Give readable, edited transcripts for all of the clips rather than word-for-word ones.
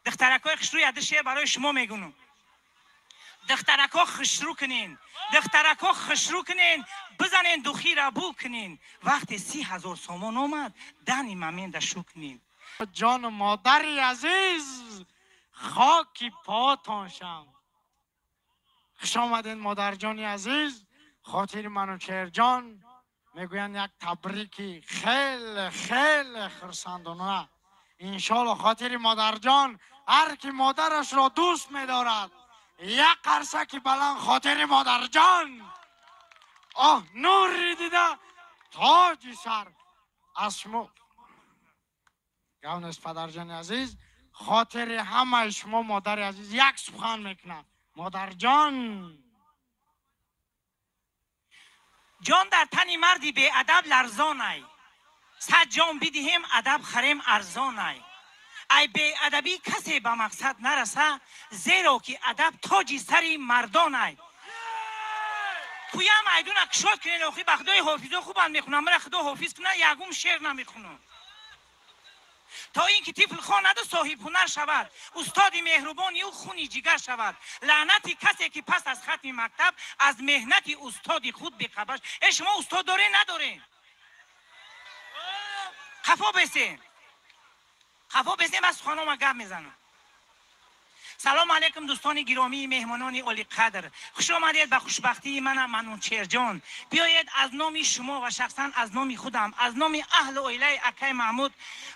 Духтаракҳои хушрӯ яду шеър барои шумо мегӯнам. Духтаракҳо хушрӯ кунен, духтаракҳо хушрӯ кунен, бизанен духира бу кунен. Вақте 30 000 сомон омад, дани маменда шу кунен. Ҷону модари азиз, хоки потон шам. Хуш омадед, модарҷони азиз. Хотири Манучеҳрҷон мегӯянд як табрики хеле хеле хурсандона. Иншолло, хотири модарҷон, ҳар ки модарашро дӯст медорад, як қарсаки баланд хотири модарҷон. Оҳ, нури дида, тоҷи сар, аз шумо гап нест, падарҷони азиз. Хотири ҳамаи шумо модари азиз як сухан мекунам, модарҷон. Ҷон дар тани марди беадаб ларзонай, 100 ҷон бидиҳем, адаб харем арзонай. Ай беадабӣ касе ба мақсад нараса, зеро ки адаб тоҷи сари мардонай. Куям айдуна кушод кунен. Охи, ба худои ҳофизо хубанд мехунам, мара худо ҳофиз куна, ягум шеър намехунам. То ин ки тифл хонаду соҳибҳунар шавад, устоди меҳрубони ӯ хуни ҷигар шавад. Лаънати касе ки пас аз хатми мактаб аз меҳнати устоди худ бехабар. Э, шумо устод дорен, надорен? Қафо бесен, қафо бесен, ба суханома гап мезанам. Салому алейкум, дӯстони гиромии, меҳмонони олиқадр, хуш омадед ба хушбахтии мана Манучеҳрҷон. Биёед, аз номи шумо ва шахсан аз номи худам, аз номи аҳлу оилаи акай Маҳмуд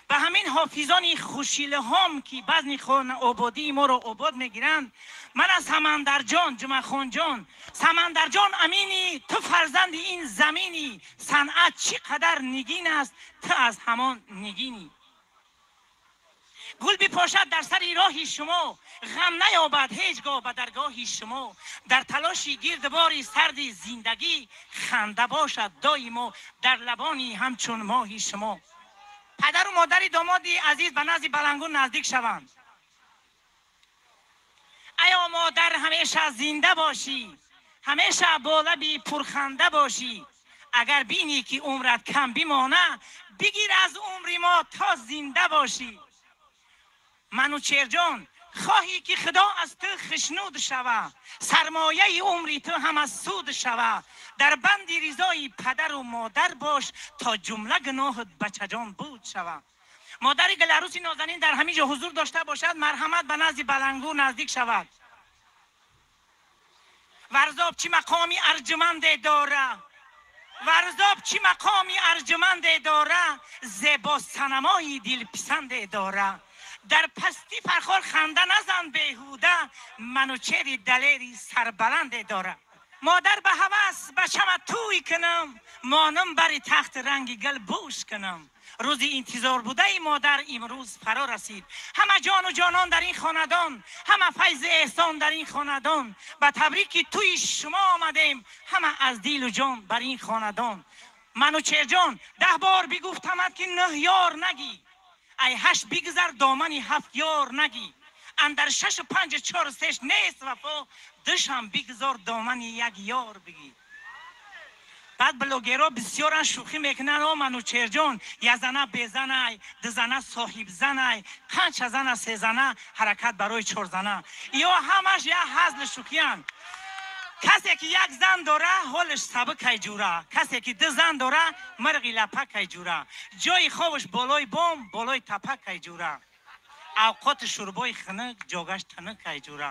ба ҳамин ҳофизони хушилҳом, ки базми хонаободии моро обод мегиранд, мана Самандарҷон, Ҷумъахонҷон, Самандарҷон Аминӣ, ту фарзанди ин заминӣ, санъат чӣ қадар нигин аст, ту аз ҳамон нигинӣ. Гул бипошад дар сари роҳи шумо, ғам наёбад ҳеҷ гоҳ ба даргоҳи шумо. Дар талоши гирдбори сарди зиндагӣ ханда бошад доимо дар лабони ҳамчун моҳи шумо. Падару модари домоди азиз ба назди балангӯ наздик шаванд. Аё модар, ҳамеша зинда бошӣ, ҳамеша бо лаби пурханда бошӣ. Агар бинӣ, ки умрат кам бимона, бигир аз умри мо то зинда бошӣ. Манучеҳрҷон, хоҳӣ ки худо аз ту хушнуд шава, сармояи умри ту ҳама суд шава, дар банди ризои падару модар бош, то ҷумла гуноҳат, бачаҷон, буд шава. Модари Гуларуси нозанин дар ҳамин ҷо ҳузур дошта бошад, марҳамат, ба назди балангӯ наздик шавад. Варзоб чӣ мақоми арҷуманде дора, Варзоб чӣ мақоми арҷуманде дора, зебо санамои дилписанде дора. Дар пасти Фархор ханда назан беҳуда, Манучери далери сарбаланде дора. Модар, ба ҳавас бачама тӯй кунам, монам бари тахт ранги гул бӯш кунам. Рӯзи интизорбудаи модар имрӯз фаро расид. Ҳама ҷону ҷонон дар ин хонадон, ҳама файзи эҳсон дар ин хонадон, ба табрики тӯи шумо омадем, ҳама аз дилу ҷон бар ин хонадон. Манучеҳрҷон, 10 бор бигуфтамад, ки нӯҳ ёр нагӣ, ай ҳашт бигзар, домани ҳафт ёр нагӣ. Андар шашу панҷу чору сеш нест вафо, душам бигзор, домани як ёр бигӣ. Баъд блогерҳо бисёран шӯхӣ мекунанд: о Манучеҳрҷон, язана безанай, дузана соҳибзанай, қанча зана, сезана, ҳаракат барои чорзана. Ё ҳамаш як ҳазли шӯхиянд. Касе ки як зан дора, ҳолаш сабукай ҷура, касе ки ду зан дора, мирғи лапакай ҷура, ҷои хобаш болои бом, болои тапакай ҷура, авқоти шӯрбои хунук, ҷогаш тунукай ҷура.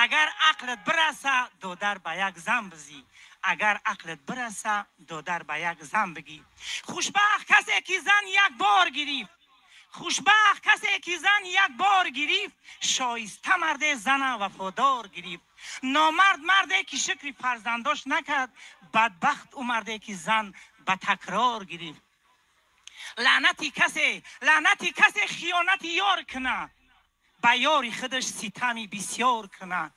Агар ақлат бираса, додар, ба як зан бизӣ, агар ақлат бираса, додар, ба як зан бигӣ. Хушбахт касе ки зан як бор гирифт, хушбахт касе ки зан як бор гирифт, шоиста марде зана вафодор гирифт. Номард марде ки шукри фарзандош накард, бадбахт ӯ марде ки зан ба такрор гирифт. Лаънати касе, лаънати касе хиёнати ёр куна, ба ёри худаш ситами бисёр куна.